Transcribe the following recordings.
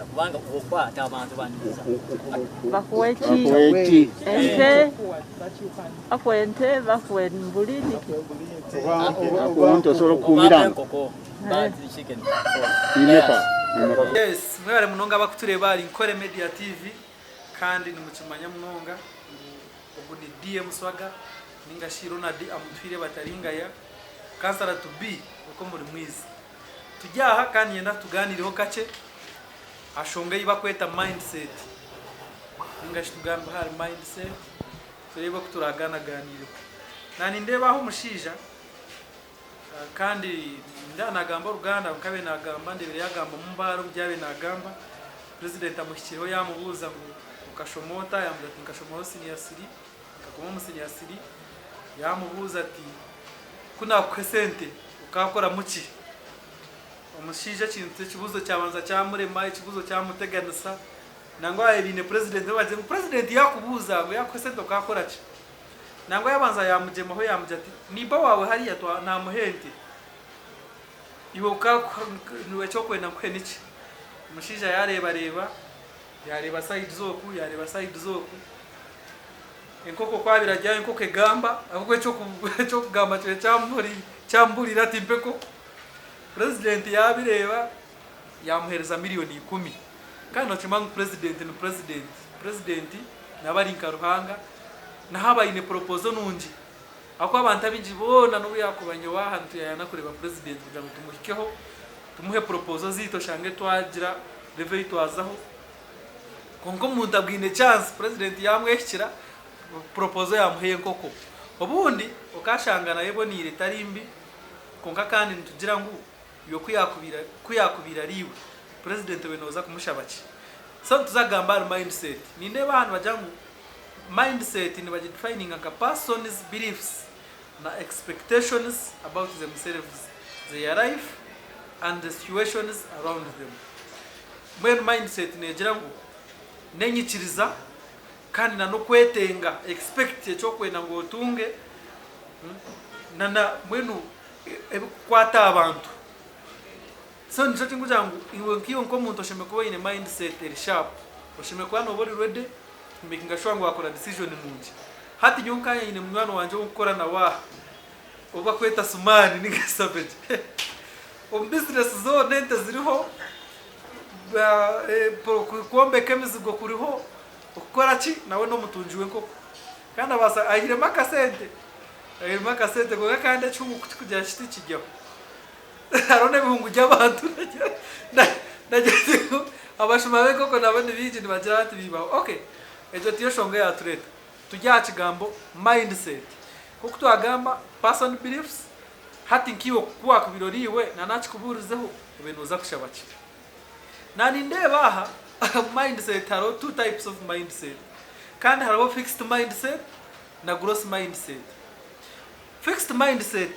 Kubaasa kubanga okwata abantu baniza. Bakuwa eki? Ente? Bakuwa ente, bakuwa emburi niki? Oba osobola okukuumira enkoko. Chicken. Imeka. Yes, mwebare munonga abakutureeba ahari Nkore Media TV kandi nimukimanya munonga ngu ogu ni DM Swaga ninga shi Ronald Amutwire Bataringaya, kansara to be okwo muri mwiza. Turi aha kandi niinyenda tugaaniireho kakye aha shonga ei barikweta mindset nainga shi tugambe ahari mindset tureebe oku turaagaanagaaniireho. Naaba nindeeba aha omushaija kandi nindeeba naagamba Oruganda kwonka abaire naagamba ndeebire yaagambamu Mbaare obu yaabaire naagamba, purezidenti amuhikireho yaamubuuza ngu okashoma ota? Yaamugira ati nkashomaho siniya siri, nkaguma omu siniya siri. Yaamubuuza ati ku naakuha esente Okaakoramu ki? Omushaija ekintu ekibuuzo kyabanza kyamurema, ekibuuzo kyamuteganisa. Nangwa abaire baine purezidenti nabo bagira ngu purezidenti yaakubuuza ngu yaakuha esente okaakora ki? Nangwa yaabanza yaamugyemaho yaamugira ati, Niiba waawe hariya twa naamuha ente, iwe okaakuha eki orikwenda nkuhe niki? Omushaija yaareebareeba, yaareeba sayidi oku, yaareeba sayidi oku. Enkoko ku abaire ari aho enkoko egamba ahabw'okuba eky'okugamba kibaire kyamuburiire ati mpa enkoko. Purezidenti yaabireeba yaamuheereza miriyoni ikumi. Kandi nookimanya ngu purezidenti ni purezidenti, purezidenti naaba ari nka Ruhanga, naaba aine poropozo nungi ahabw'okuba abantu abaingi boona n'obu yaakuba nyowe aha nituyayana kureeba purezidenti kugira ngu tumuhikeho tumuhe poropozo zaitu oshange twagira revo ei twazaho. Kwonka omuntu abwine chance president yamwehikira proposal yamuha enkoko. Obundi okashanga nayo eboneire etari mbi kwonka kandi nitugira ngu iwe kuyakubaire ari iwe president obaire noza kumushaba ki? So nituza kugamba ahari mindset. Nindeeba aha nibagira ngu mindset nibagidefininga nka person's beliefs na expectations about themselves, their life and the situations around them. Mbwenu mindset negira ngu n'enyikiriza kandi na n'okwetenga, expect eki orikwenda ngu otunge na na mbwenu ebirikukwata aha bantu. So nikyo kirikugira ngu iwe nkaiwe nk'omuntu oshemereire kuba oine mindset eri sharp, oshemereire kuba nooba ori ready kumekinga sure ngu waakora decision nungi. Hati nyowe nkanye nyine munywani wangye ou ndikukora nawe aha, ou barikweta Sumaani ninga Savage. Omu bizinesi zoona ente ziriho, kwombeka emizigo kuriho, okukora ki, nawe n'omutungi w'enkoko. Kandi abaasa aihiremu akasente, aihiremu akasente kwonka kandi ekihungu ku kirikugira kiti kiryaho. Hariho n'ebihungu by'abantu nagira ngu abashuma b'enkoko nabo ni baingi nibagira bati biibaho. Okay, egyo tiyo nshonga eyaatureeta. Turi aha kigambo mindset. Nk'oku twagamba person beliefs, Hati nk'iwe ku waakubaire ori iwe, na naakikubuurizeho, obaire nooza kushaba ki? Na nindeeba aha, mindset, hariho two types of mindset. Kandi hariho fixed mindset na growth mindset. Fixed mindset,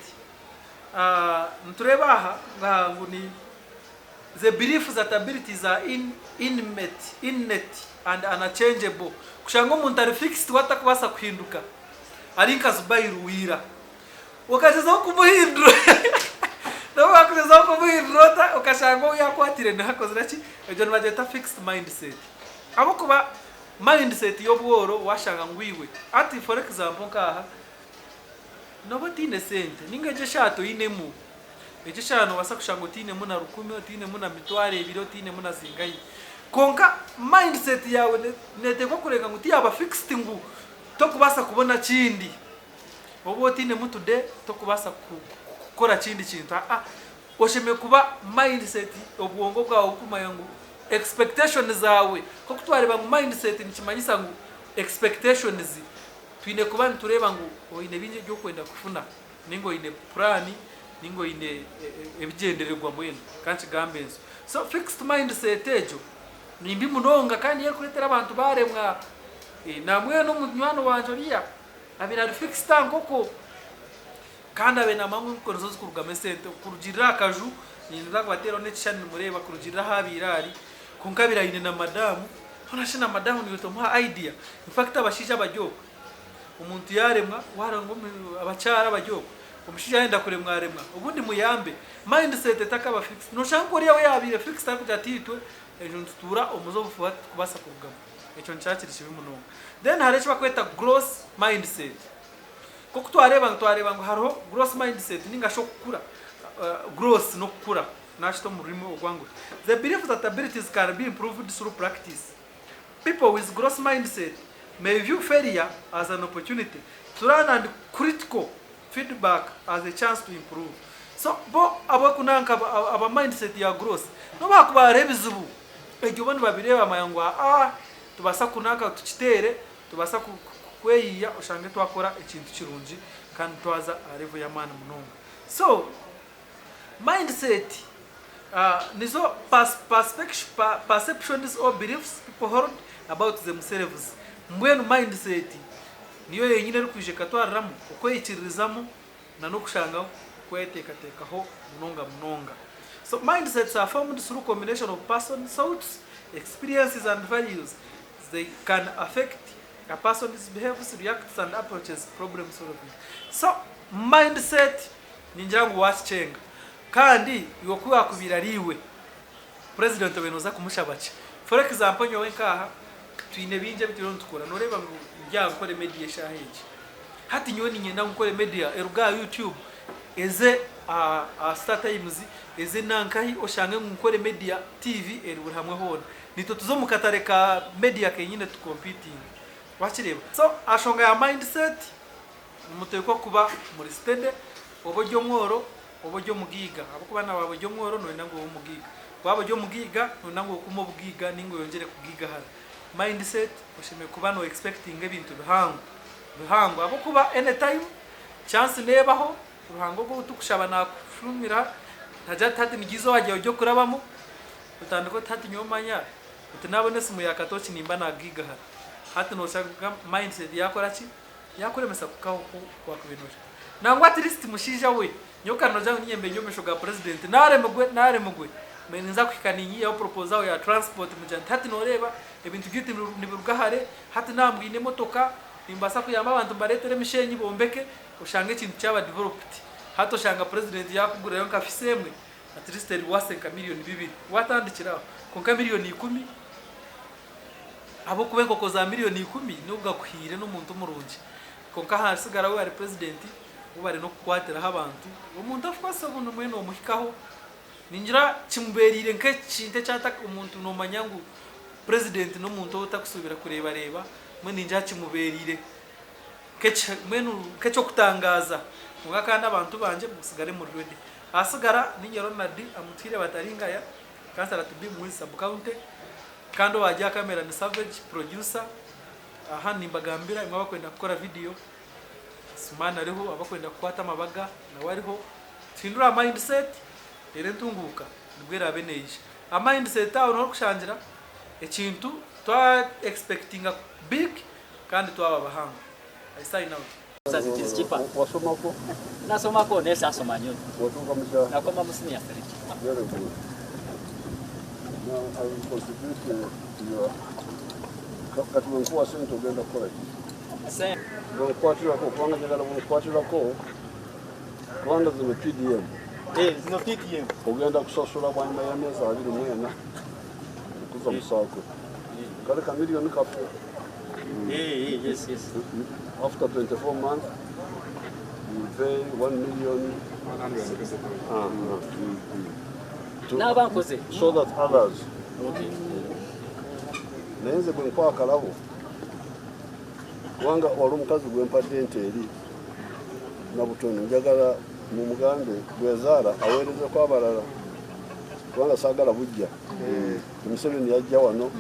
nitureeba aha ngu ni the belief that abilities are in, inmate, innate and unchangeable. Kushanga omuntu ari fixed we atakubaasa kuhinduka, ari nka Zubairu wa ira. Okagyezaho kumuhindura nobu wakugyezaho kumuhindura ota okashanga ou yakwatire niho akozire ki? Egyo nibagyeta fixed mindset. Ahabw'okuba mindset y'obworo washanga ngu iwe hati for example nk'aha nooba otaine sente ninga egyo eshaaha toinemu, egyo eshaaha noobaasa kushanga otainemu na rukumi, otainemu na mitwaro ebiri, otainemu na zingahi. Kwonka mindset yaawe neeteekwa kureebeka ngu tiyaaba fixed ngu tokubaasa kubona kindi. Obu otainemu today tokubaasa kukora kindi kintu aa oshemereire kuba mindset obwongo bwawe bukumanya ngu expectations zaawe nkoku twareeba ngu mindset nikimanyisa ngu expectations twine kuba nitureeba ngu oine bingi ebi orikwenda kufuna ninga oine puraani ninga oine ebigyendererwa mbwenu kankigambe nsyo. So fixed mindset egyo nimbi munonga kandi niyo erikureetera abantu baremwa. Nambwenu munywani wangye oriya Abaire ari fixed aha nkoko kandi abaire namanya ngu enkoko nizo zikurugamu esente kurugirira aha kaju ninza kubateeraho n'ekishushani nimureeba kurugirira ahu abaire ari kwonka abaire aine na madamu hoona shi na madamu niiwe tomuha idea in fact abashaija bari okwe omuntu yaremwa wareeba ngu abakyara bari okwe omushaija yayenda kuremwa aremwa obundi muyambe mindset etakaba fixed noshanga nka oriya we yabaire fixed arikugira ati itwe. Enju nitutuura omu z'obufuuha titurikubaasa kurugamu. Ekyo nikyo kiri kibi munonga. Then hariho eki barikweta growth mindset. Nk'oku twareeba ngu twareeba ngu hariho growth mindset ninga shi okukura, growth n'okukura naakita omu rurimi orwanguhi. The belief that abilities can be improved through practice. People with growth mindset may view failure as an opportunity to learn and critical feedback as a chance to improve. So bo abakunanka aba mindset ya growth nobu hakuba hariho ebizibu egyo bo nibabireeba bamanya ngu aa tubaasa kunanka tukiteere tubaasa kweyiya oshange twakora ekintu kirungi kandi twaza aha level y'amaani munonga. So mindset nizo perceptions or beliefs people hold about themselves. Mbwenu mindset niyo yenyine erikwija ekatwariramu okweyikiririzamu na n'okushanga kweteekateekaho munonga munonga. So mindsets are formed through combination of person thoughts, experiences and values. They can affect a person's behaves, reacts and approaches problem solving. So mindset ningira ngu wakikyenga kandi iwe ku yakubaire ari iwe president obaire noza kumushaba ki? For example nyowe nkaaha twine bingi ebi turiyo nitukora noreeba ngu ndi aha nkore media eshaaha egi hati nyowe niinyenda ngu nkore media eruge aha YouTube eze aha Star Times eze nankahi oshange ngu nkore media TV eri buri hamwe hoona Nitwe tuza omu katare ka media kenyine tu competing wakireeba so aha shonga ya mindset nimutekwa kuba muri steady oba ori omworo oba ori omugaiga ahabw'okuba na waaba ori omworo noyenda ngu obe omugaiga waaba ori omugaiga noyenda ngu okume obugaiga ninga oyongyere kugaigahara mindset oshemereire kuba no expectinga ebintu bihango bihango ahabw'okuba anytime chance nebaho Ruhanga ogwo ou turikushaba naakushumira, naagira ati hati niryo izooba ryawe ry'okurabamu, otandike oti hati nyowe manya oti naabona esimu ya katooki nimba naagaigahara. Hati nooshanga mindset yaakora ki? Yaakuremesa kuhika ahu waakubaire nooshaba. Nangwa at least mushaija we, nyowe ka noogira ngu niinye mbe ndi omu maisho ga purezidenti, naaremigwe, naaremigwe, mbe ninza kuhika niinyihaho proposal ya transport mugira nti hati nooreeba ebintu byaitu nibiruga hare, hati naaba mbwine emotoka, nimbaasa kuyamba abantu mbareetere emishenyi bombeke, Oshanga ekintu kyaba developed hati oshanga president yakugurirayo nka fisi emwe at least eri worth nka million bibiri watandikira aho kwonka million ikumi ahabwokuba enkoko za million ikumi nogakuhiire nomuntu murungi kwonka hasigara we ari president webare nokukwatiraho abantu omuntu of course obundi mbwenu omuhikaho ningira kimuberire nkekintu ekyata omuntu nomanya ngu president nomuntu otakusubira kurebareba mbwenu ningira kimuberire Mbwenu nk'eky'okutangaaza, kwonka kandi abantu bangye mutsigare muri ready. Ahasigara niinye Ronald Amutwire Bataringaya, Councillor to be Muhwezi Sub County, kandi owaagiye aha camera ni Savage producer. Aha nimbagambira imwe abakwenda kukora video, Suman ariho, abakwenda kukwata amabaga nawe ariho. Tuhindure aha mindset reero entunguuka nibwo eraabe neija. Aha mindset aho niho orikushangira ekintu twa expectinga big Kandi twaba bahango. I sign out. Wasomako? Nasomako naye sasoma nyo. Watuuka mu kya? Nakoma mu senior 3. Very good. Now I will contribute to your kati bwenkuwa sente ogenda kukola ki? Bwenkukwatirako kubanga njagala bwenkukwatirako kubanga zino PDM. Eh, zino PDM. Ogenda kusasula bwanyuma y'emyezi 24 okuza mu saako. Kale ka million kaffe. Eh, yes, yes. After 24 months, you pay 1 million. Naaba nkoze. So that others. Okay. Naye nze bwe nkuwa akalabo kubanga wali omukazi gwe mpadde ente eri nabutono njagala mumugambe bwezaala aweerezeko abalala kubanga saagala bujja. Museveni yajja wano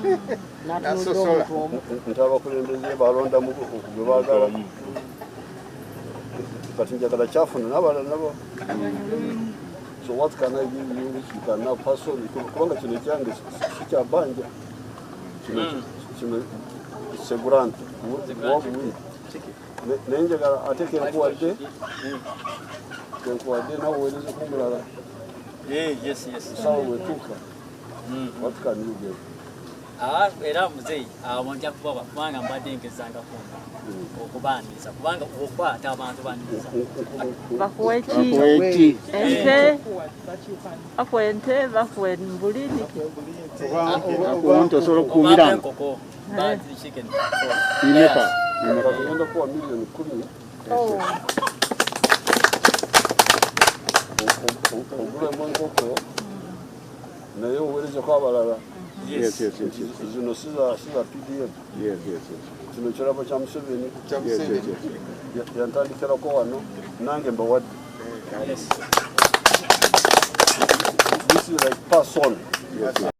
nti abakulembeze balondamu gwe baagala kati njagala kyafuna n'abalala nabo. So what can I give you which you can now pass on? Kubanga kino ekyange si kya bbanja, kino kino it's a grant wabuwi naye njagala ate kenkuwadde kenkuwadde nawe oweerezeko omulala. Yes, yes. Essaawa bwetuuka. What can you get? Ah, era muzeeyi awo nja kubaba kubanga mbadde ngezangako okubaniriza kubanga okwata abantu baniriza. Bakuwe ki? Bakuwe ki? Ente, bakuwa ente, bakuwa embuli, niki? Omuntu osobola Oba okukuumira enkoko ba chicken. Imeka? Kati ngenda kuwa miliyoni 10 Oh. Ogulemu enkoko naye oweerezeko abalala. Yes. Zino si za PDM. Yes. Kino kirabo kya Museveni. Yes. Yantandikirako wano nange mbawadde. Yes. This is like pass on. Yes.